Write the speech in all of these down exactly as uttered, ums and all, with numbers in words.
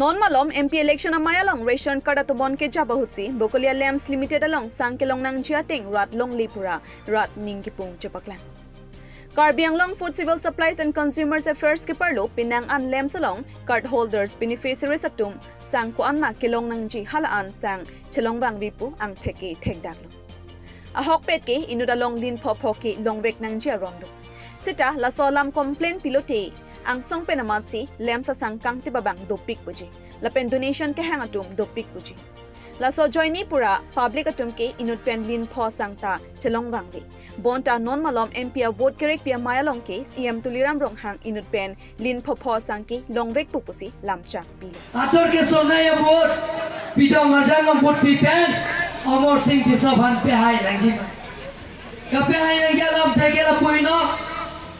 Non malom M P election amei along ration card atomon kejap ahutsi Bokolia Lamps Limited along sang kelong nangji ateng rat longle pura rat ning kipung chepaklang. Karbi Anglong Food Civil Supplies and Consumers Affairs keparlo penang an lamps along card holders beneficiaries atum sang ko-an ma kelong nangji hala an sang chelong vangve pu angthek ke thekdaklo. Ahokpet ke inut along lin pho pho ke longvek nangji aron do. Seta laso alam complain pilote angsong pen amatsi lamps asang kangtip abang dopik puji. Lapen donation kehang atum dopik puji. Laso ajoine pura public atum ke inut pen lin pho sang ta chelong vangve. Bonta non malom M P a vote kerekpi amei along ke C E M Tuliram Ronghang inut pen lin pho pho sang ke longvek pu pusi lamchak pilo. Ator ke sonai a vote, pidong adang a vote pi pen, Amar Sing Tisso aphan pehai nangji ma. Kapehai nangji alam thek ke lapuino,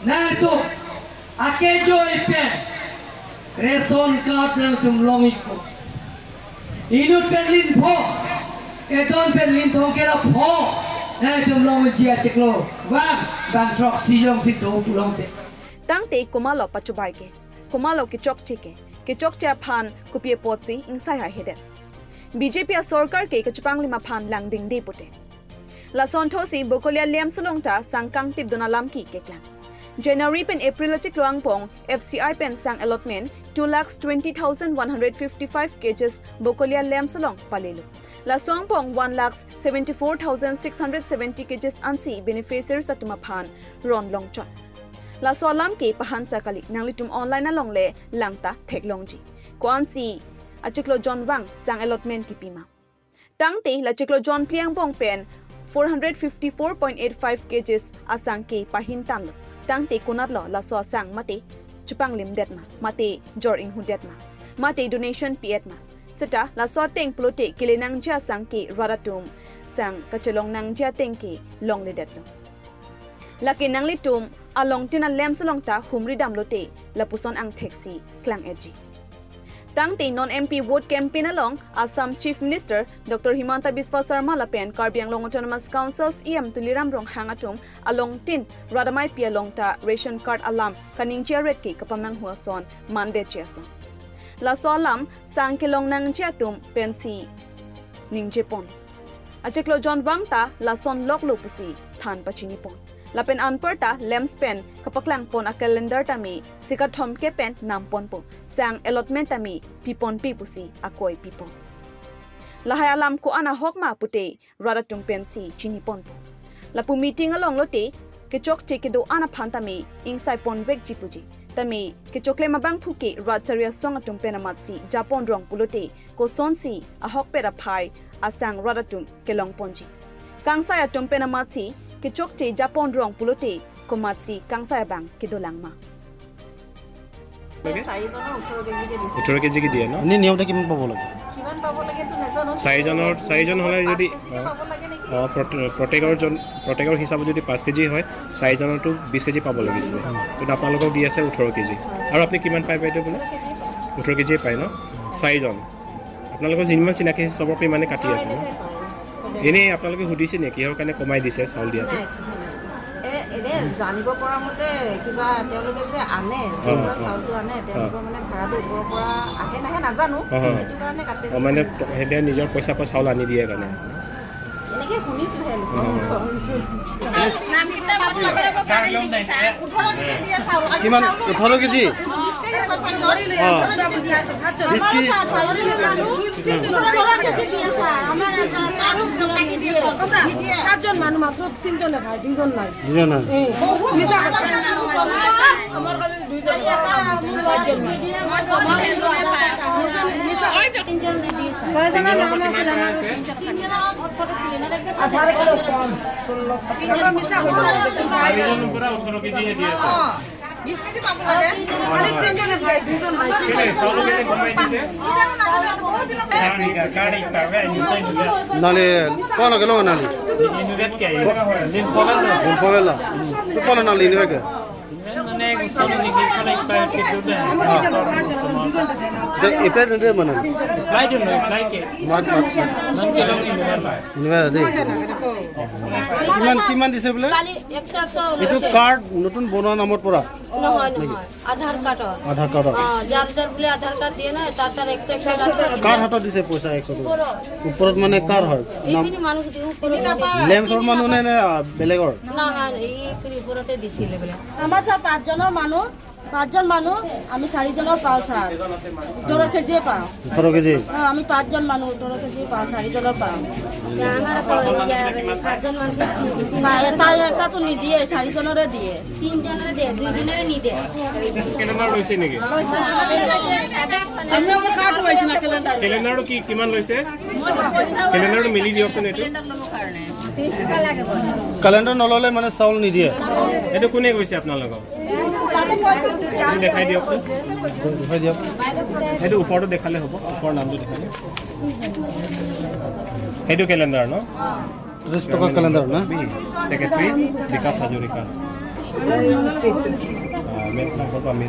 nangtum akejoi pen ration card nangtum long-ikpo. Inut pen lin pho, keton pen lin thomkep ra pho, nangtum longji achiklo vang, bang throksi jongsi do pulongte. Tangte komatlo pachobai ke, komatlo kechokche ke, kechokche aphan kopi apotsi ingsai haihedet. B J P asorkar ke kachepanglim aphan langdingde pute. Lason thosi Bokolia Lamps along ta sang kangtip dun alam ke keklang. January pen April achiklo angbong F C I pen sang allotment two lakhs twenty thousand one hundred fifty-five kgs Bokolia Lamps along palelo. Laso angbong one lakhs seventy-four thousand six hundred seventy kgs ansi beneficiaries atum aphan ron longchot. Laso alam ke pahan cha kali, nanglitum online along le langta theklongji. Ko-ansi achiklo jon vang sang allotment kipi ma. Tangte la chiklo jon phli angbong pen four hundred fifty-four point eight five kgs asang ke pahin tanglo. Tangte konatlo laso asang mate chepanglimdet ma, mate jor inghudet ma, mate donation pi-et ma. Seta laso ateng pulote kele nangji asang ke rat atum sang kachelong nangji ateng ke longledetlo. Lake nanglitum alongtin a-lamps along ta humri damlote lapuson angthek si klang-etji. Tangte non M P vote campaign along Assam Chief Minister Doctor Himanta Biswa Sarma lapen Karbi Anglong Autonomous Council C E M Tuliram Ronghang atum alongtin rat ameipi along ta ration card alam kaningje aret ke kapamanghu ason mandetji ason. Laso alam sang kelong nangji atum pensi ningjepon. Achiklo jon vang ta lason loklo pusi than pachinipon. Lapen anparta lamps pen kapaklangpon a-calendar tame sika thomkep pen namponpo, sang allotment tame piponpe pusi akoi pipon. Lahai alam ko-an ahok ma pute rat atum pensi chiniponpo. Lapu meeting along lote kechokche kedo-an aphan tame ingsaiponvekji puji. Tame kechoklem abangphu ke rat chari asong atum pen amatsi japon rong pulote kosonsi ahokpet aphai asang rat atum kelongponji. Kangsai atum pen amatsi kechokche japon rong pulote komatsi kangsai abang kedolang ma. লাগে? চাৰিজনৰ ওঠৰ কেজিকে দিছে। ওঠৰ কেজিকে দিয়ে ন? এনে নিয়মতে কিমান পাব লাগে? কিমান পাব লাগে এইটো নাজানো। চাৰিজনৰ, চাৰিজন হ'লে যদি, পাঁচ কেজিকে পাব লাগে নেকি? অ, প্ৰতে-, প্ৰত্যেকৰ জন, প্ৰত্যেকৰ হিচাপত যদি পাঁচ কেজি হয়, চাৰিজনৰতো বিশ কেজি পাব লাগিছিলে। কিন্তু আপোনালোকক দি আছে ওঠৰ কেজি। আৰু আপুনি কিমান পায় বাইদেউ বোলে? ওঠৰ কেজিয়ে পায় ন? চাৰিজন। আপোনালোকৰ যিমান চিনাকি চবৰ পৰা ইমানে কাটি আছে ন? এনেই আপোনালোকে সুধিছে নেকি কিহৰ কাৰণে কমাই দিছে চাউল দিয়াটো? নাই, সোধা নাই। এ, এনে জানিব পৰা মতে কিবা তেওঁলোকে যে আনে, য'ৰ পৰা চাউলটো আনে, তেওঁলোকৰ মানে ভাড়াটো ওপৰৰ পৰা আহে নাহে নাজানো। অ, অ। সেইটো কাৰণে কাটে অ, বুলি মানে শুনিছো। সিহঁতে নিজৰ পইচা পৰা চাউল আনি দিয়ে কাৰণে। এনেকে শুনিছোহে লোকৰ মুখত। ওঠৰ কেজি দিয়ে চাউল। কিমান? ওঠৰ কেজি? অ। বিশ কেজি? সাতজন মানুহ মাত্ৰ তিনিজনে খায়, দুজন নাই। দুজন নাই। মিছা কথা। আমাৰ খালি দুইজন। ছয়জনৰ নাম আছিলে আমাৰ। আধাৰ কাৰ্ডত কম, ষোল্ল, সোতৰ। মিছা কৈছে। চাৰিজন পৰা ওঠৰ কেজিহে দি আছে। বিশ কেজি পাব লাগে। খালি তিনিজনে খায়, দুজন নাই। কেলে? চাউল কেলে কমাই দিছে? কি জানো, নাজানো, বহুত দিনৰ পৰা। Nali, kono kelong nali? Inutvet ke? Din Povel lo. Din Povel lo. Tu kono nali inutvet ke? Mane gusto mo ni kaya pala ipa-, ito na. De, ipa na de mana? Apply dun lo, apply ke. Mat, mat, mat. Nang kelong inutvet lo. Inutvet de. কিমান, কিমান দিছে বোলে? কালি একশ, একশ এইটো ওলাইছে। কাৰ্ড নতুন বনোৱা নামৰ পৰা। নহয়, নহয়, আধাৰ কাৰ্ডৰ। আধাৰ কাৰ্ডৰ। অ, যাৰ যাৰ বোলে আধাৰ কাৰ্ড দিয়ে না, তাৰ তাৰ একশ, একশ কাৰ্ড দিয়ে। কাৰ হাতত দিছে পইচা একশ টকা? ওপৰত। ওপৰত মানে কাৰ হয়? নাম? এইপিনে মানুহ দি ওপৰত দিছে। লেমছৰ মানুহ নে, নে, আ, বেলেগৰ? নহয়, এই ওপৰতে দিছিলে বোলে। আমাৰ ছাৰ পাঁচজনৰ মানুহ, পাঁচজন মানুহ, আমি চাৰিজনৰ পাওঁ ছাৰ। ওঠৰ কেজিয়ে পাওঁ। ওঠৰ কেজি? অ, আমি পাঁচজন মানুহ, ওঠৰ কেজি পাওঁ, চাৰিজনৰ পাওঁ। আমাৰ আকৌ ইয়াৰ পাঁচজন মানুহ। বা, এটা, এটাতো নিদিয়ে, চাৰিজনৰে দিয়ে। তিনিজনৰে দিয়ে, দুইজনৰে নিদিয়ে। কেলেণ্ডাৰ লৈছে নেকি? কেলেণ্ডাৰটো কি, কিমান লৈছে? কেলেণ্ডাৰটো মেলি দিয়কচোন এইটো। কেলেণ্ডাৰ নল'লে মানে চাউল নিদিয়ে? এইটো কোনে কৈছে আপোনালোকক? এইটো দেখাই দিয়কচোন। দেখাই দিয়ক। সেইটো ওপৰটো দেখালে হ'ব, ওপৰৰ নামটো দেখালে। সেইটো কেলেণ্ডাৰ ন? ত্ৰিশ টকা কেলেণ্ডাৰ না? ছেক্ৰেটাৰী বিকাশ হাজৰিকা। আহ, মেম নাম্বাৰটো আমি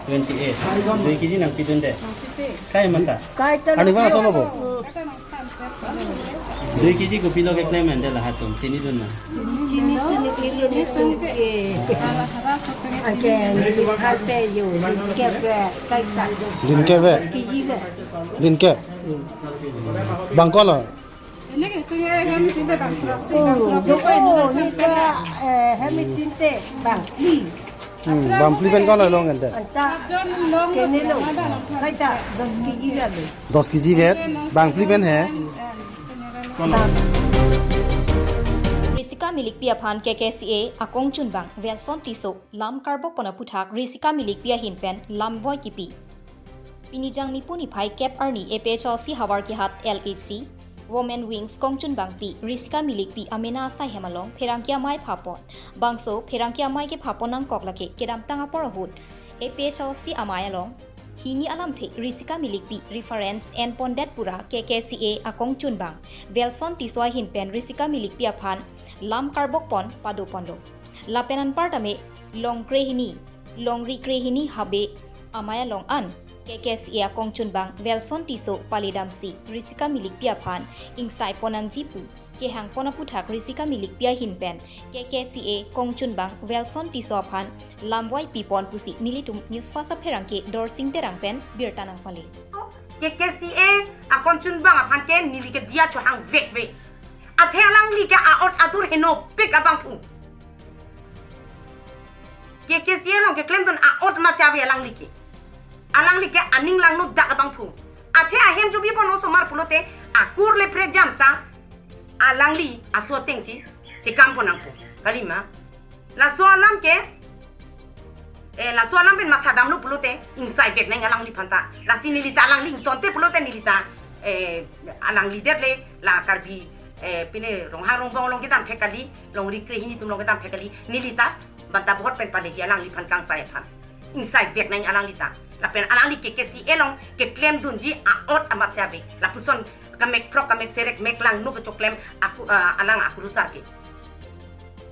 টুৱেণ্টি এইট। দুই KG nangpidunde. Kai mata? Ani ba asal apa? Dui kg kopi lo keklem ande lahat atum, chinidun na. Chinidun, chinidun, chinidun. Anke, ni khalte yo, ni kepe, kaita. Din kepe? Kg kepe. Din ke? Bang ko lo? Ini ke, itu ya, kami sini bang, fraksi, bang, fraksi, oh, ini ke, eh, kami sini bang, i. Hmm, bang, phli pen ko lo long ente? Anta, kene lo, kaita, dos kg lo. Dos kg vet, bang phli pen he. Risika milikpi aphan K K C A akongchunbang Welson Tisso lam karbok pon aputhak risika milikpi ahin pen lamvoi kipi. Pini Jangmi pu niphai kep arni A P H L C Howraghat L H C Women Wings kongchunbangpi risika milikpi amena asai hem along pherangke amei phapon. Bangso pherangke amei kephapon nangkok lake kedamtang apor ahut A P H L C amei along hini alamthe risika milikpi reference enpondet pura K K C A akongchunbang Welson Tisso ahin pen risika milikpi aphan lam karbok pon pado ponlo. Lapen anparta me longkre hini, longri kre hini habe amei along an K K C A akongchunbang Welson Tisso palidamsi risika milikpi aphan ingsai pon nangji pu kehang pon aputhak risika milikpi ahin pen K K C A kongchunbang Welson Tisso aphan lamvoi pipon pusi nelitum News Fast apherangke Dorsing Terang pen birta nangpale. K K C A akongchunbang aphan ke neli ke diya chohang vekve. Athe alangli ke aot adur henopik abangphu. K K C A along keklemdun aot masi ave alangli ke. Alangli ke aning langno dak abangphu. Athe ahem jubi pon osomar pulote akur le prekjam ta alangli aso atengsi chekam pon nangpo. Kalima. Laso alam ke, eh, laso alam pen mathadamlo pulote ingsai vek nang alangliphan ta. Lasi nelita alangli ingtonte pulote nelita, eh, alangli det le la Karbi, eh, pine Ronghang Rongbong along kedam thek kali, longri kre hini atum along kedam thek kali, nelita banta bohot pen paleji alangliphan kangsai aphan. Ingsai vek nang alanglita. Lapen alangli K K C A along keklemdunji aot amat si ave. Lapuson kamek phrok kamek serek mek langno kechoklem aku, ah, alang akurusar ke.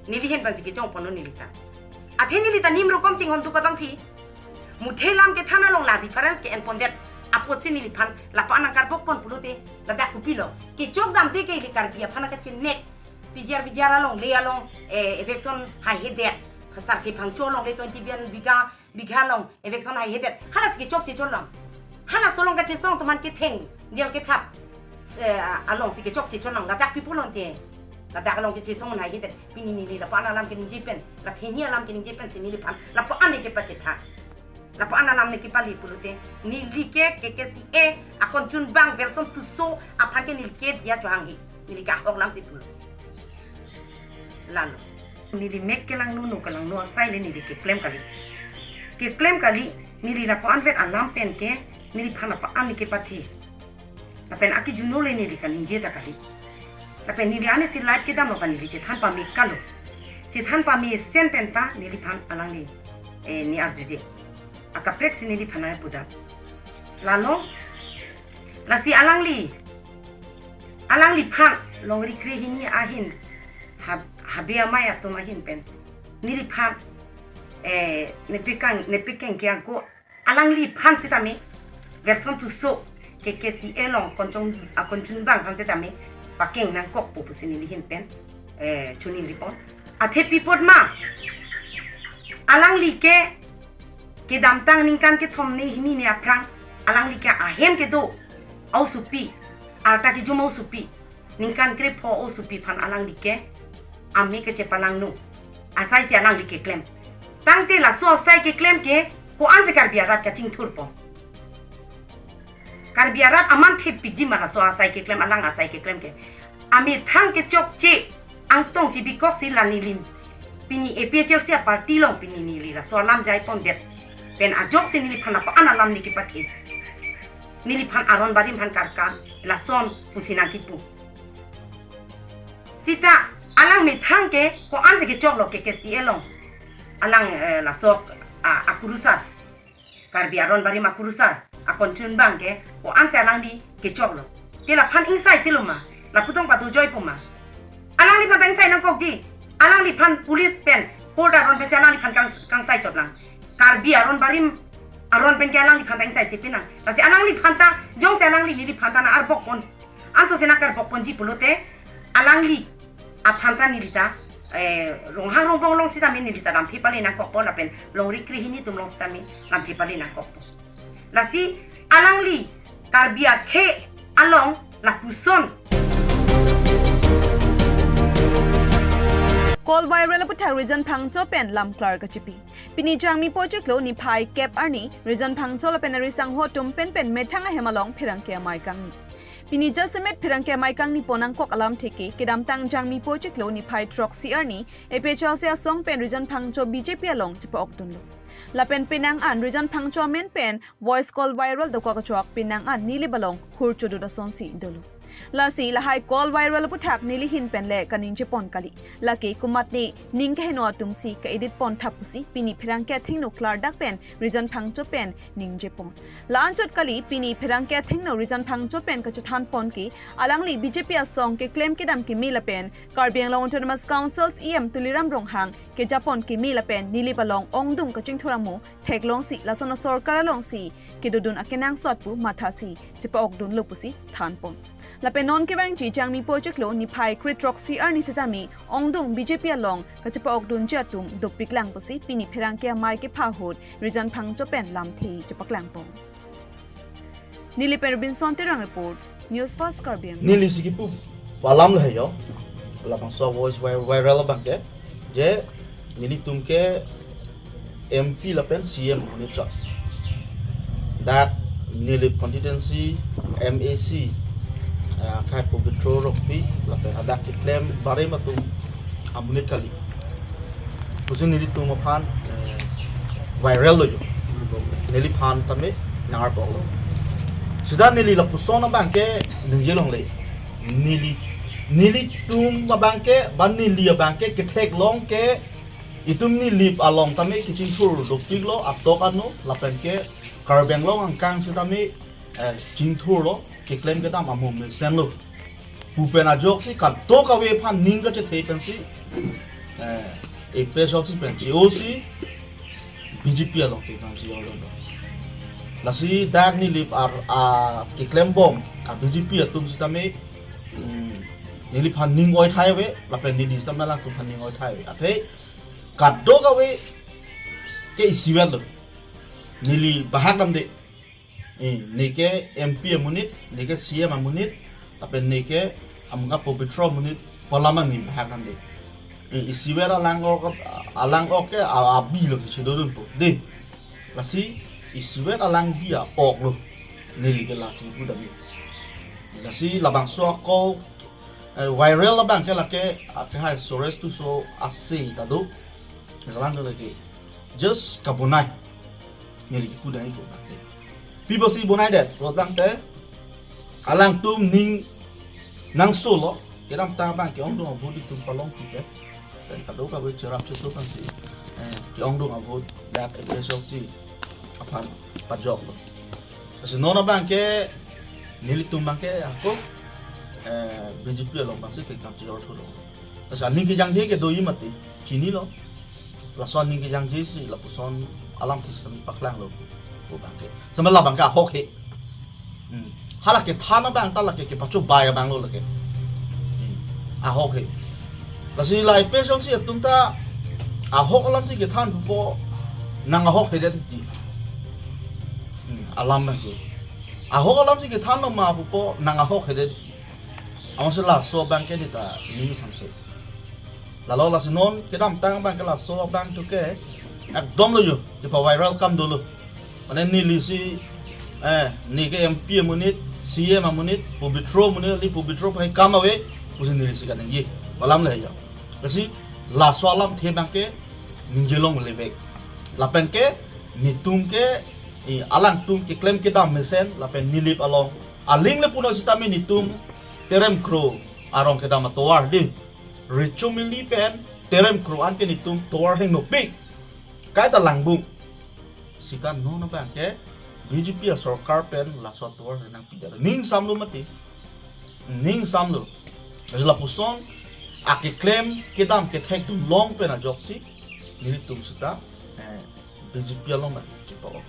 Neli ahin pensi kechong ponlo nelita. Athe nelita nim rokom chinghon duk abangphi. Muthe lam kethan along la reference ke-enpondet apotsi neliphan lapu-an nangkarbok pon pulote ladak kopilo. Kechok damde ke ili Karbi aphan kachenek. P G R V G R along le along, eh, eviction haihedet. Sarkhe Phangcho along le twenty-one bigha, bigha along eviction haihedet. Hala si kechok chechol lang. Halaso along kachesong atum aphan ketheng, jail kethap, eh, along si kechok chechol lang. Ladak people along te. Ladak along kachesong haihedet. Pini neli lapu-an alam keningje pen, la hini alam keningje pensi neliphan lapu-an ne kepachetha. Lapu-an alam ne kepali pulote, neli ke K K C A akongchunbang Welson Tisso aphan ke neli ke diya chohang he. Neli ke ahok lamsi pulo. Lalo. Neli mek kelangno, no kelangno asai le neli keklem kali. Keklem kali, neli lapu-an vet alam pen ke, neliphan lapu-an ne kepathe. Lapen akejun le neli kaningje ta kali. Lapen neli anesi live kedamlo kan neli chethan pame kalo. Chethan pamesen pen ta neliphan alangli, eh, ne arjuje. Akaprek si neliphan nangpudam. Lalo, lasi alangli, alangliphan longri kre hini ahin, hab-, habe amei atum ahin pen. Neliphan, eh, nepikang, nepikang ke ako alangliphan sitame, Welson Tisso, K K C A along Konchung, a Konchunbang aphan setame pakeng nangkokpo pusi neli ahin pen, eh, choningri pon. Athe pi apot ma, alangli ke kedamtang ningkan kethom ni hini ni aphrang, alangli ke ahem kedo a-osopi, arta kejum a-osopi, ningkan krepho a-osopi aphan alangli ke ame kachepalangno asai si alangli keklem. Tangte laso asai keklem ke ko-ansi Karbi arat kachingthurpo? Karbi arat aman thepikji ma laso asai keklem, alang asai keklem ke? Amethang kechokche, angtong chibikok si la neli pini A P H L C a-party along pini neli laso alam jai pondet pen ajoksi neliphan apa-an alam ne kepathe. Neliphan aron barim aphan karkan lason pusi nangkipu. Sita alang methang ke ko-ansi kechoklo K K C A along? Alang, eh, laso, ah, akurusar, Karbi aron barim akurusar, a Konchunbang ke ko-ansi alangli kechoklo? Te laphan ingsai silo ma? Lapu tong patu joipo ma? Alangliphan ta ingsai nangkokji. Alangliphan police pen court aron pensi alangliphan kang, kangsai chotlang. Karbi aron barim aron pen ke alangliphan ta ingsai si pinang. Lasi alangliphan ta, jongsi alangli neliphan ta nang-arbok pon, anso si nang-arbok ponji pulote, alangli aphan ta neli ta, eh, Ronghang Rongbong along sitame neli ta lamthe pale nangkokpo lapen longri krehini atum along sitame lamthe pale nangkokpo. Lasi alangli Karbi akhei along lapuson. Call viral aputhak Rijan Phangcho pen lamklar kachipi. Pini Jangmi pochiklo niphai kep arni Rijan Phangcho lapen ari sangho atum penpen methang ahem along pherangke amei kangni. Pini jasemet pherangke amei kangni pon nangkok alamthe ke kedamtang Jangmi pochiklo niphai throksi arni A P H L C asong pen Rijan Phangcho B J P along chepa-okdunlo. Lapen penang an Rijan Phangcho amen pen voice call viral dokok kachok penang an Nilip along hur chodut asonsi dolo. Lasi lahai call viral aputhak neli ahin pen le kaningje pon kali. Lake komatne ning keheno atum si ka-edit pon thap pusi pini pherangke athengno klardak pen Rijan Phangcho pen ningje pon. La-anchot kali, pini pherangke athengno Rijan Phangcho pen kachethan pon ke alangli B J P asong keklem kedam keme lapen Karbi Anglong Autonomous Council C E M Tuliram Ronghang kejapon keme lapen Nilip along ongdung kachingthur amo theklongsi lason asorkar alongsi kedodun akenangsot pu mathasi chepa-okdunlo pusi than pon. Lapen non kevangji Jangmi pochiklo niphai kre throksi arni sitame ongdung B J P along kachepa-okdunji atum dopiklang pusi pini pherangke amei kepha ahut Rijan Phangcho pen lamthe chepaklang pon. Nilip pen Robinson Terang reports, News Fast Karbi Anglong. Neli si kipu alam le hayo, labangso voice vi-, viral abang ke, je nelitum ke M P lapen C M amonit chot. Dak Nilip constituency M A C, ah, akhai Pobitro Rongpi lapen hadak keklem barim atum amonit kali pusi nelitum aphan, eh, viral lo jo. Neliphan tame nang-arboklo. Sita neli lapuson abang ke ningje longle. Neli, nelitum abang ke, ba neli abang ke ketheklong ke itum Nilip along tame kechingthur dopiklo atok ano lapen ke Karbi Anglong angkang sitame, eh, chingthurlo, keklem kedam amo mesenlo pu pen ajoksi kadokave aphan ning kachethe pensi, eh, A P H L C pen che-osi B J P along ke kangji orlo. Lasi dak Nilip ar, a, keklembom a B J P atum sitame, mm, neliphan ning oi thai ave, lapen neli sitame alangtum aphan ning oi thai ave. Athe kadokave ke isivet lo. Neli bahak damde. Eh, ne ke M P amonit, ne ke C M amonit, lapen ne ke amung a Pobitro amonit, pu alam neli bahak damde. Eh, isivet alang ok, alang ok ke a-, abi lo kechedodunpo. De. Lasi isivet alang bi a-ok lo. Neli ke lasi pu damde. Lasi labangso ako, eh, viral abang ke lake, akhai Suresh Tisso ase ta do. Jalan do lake. Just kabonai. Neli kipu dai ko. Pi apotsi bonaidet, rotangte alangtum ning nangsolo, kedamtang abang ke-ongdung a-vote itum palong tipe. Pen kadokave cherap chetup ansi, eh, ke-ongdung a-vote dak A P H L C aphan pajoklo. Lasi non abang ke nelitum abang ke ako, eh, B J P along abangsi kekam chejor thulo. Lasi aning kejangje ke doji mati, chinilo. Lason aning kejangje si lapuson alamthe sitame paklanglo pu abang ke. Sitame labang ke ahok he. Hmm. Hala kethan abang ta lake kepachobai abang lo lake. Hmm. Ahok he. Lasi la A P H L C atum ta ahok alamsi kethan pupo nang ahok hedet ti. Hmm. Alam abang ke. Ahok alamsi kethan lo ma pupo nang ahok hedet ti. Amatsi laso abang ke neta ning samse. Lalo lasi non kedamtang abang ke laso abang tu ke ekdom lo yo, kepa viral akam dolo. Mane neli si, eh, ne ke M P amonit, C M amonit, pobitro amonit, li pobitro pai kam ave, pusi neli si kaningje. Alam le yo. Lasi laso alamthe abang ke ningje longle vek. Lapen ke netum ke, eh, alangtum keklem kedam mesen, lapen Nilip along aling le punon sitame netum Terem Kro arong kedam atovar di. Recho Mili pen Terem Kro an ke netum tovar hengnopik. Kaita langbung. Sita non abang ke B J P asorkar pen laso tovar nangpidar. Ning samlo mati. Ning samlo. Lapuson akeklem kedam kethek atum long pen ajoksi nelitum sita, eh, B J P along mati. Chipa ok.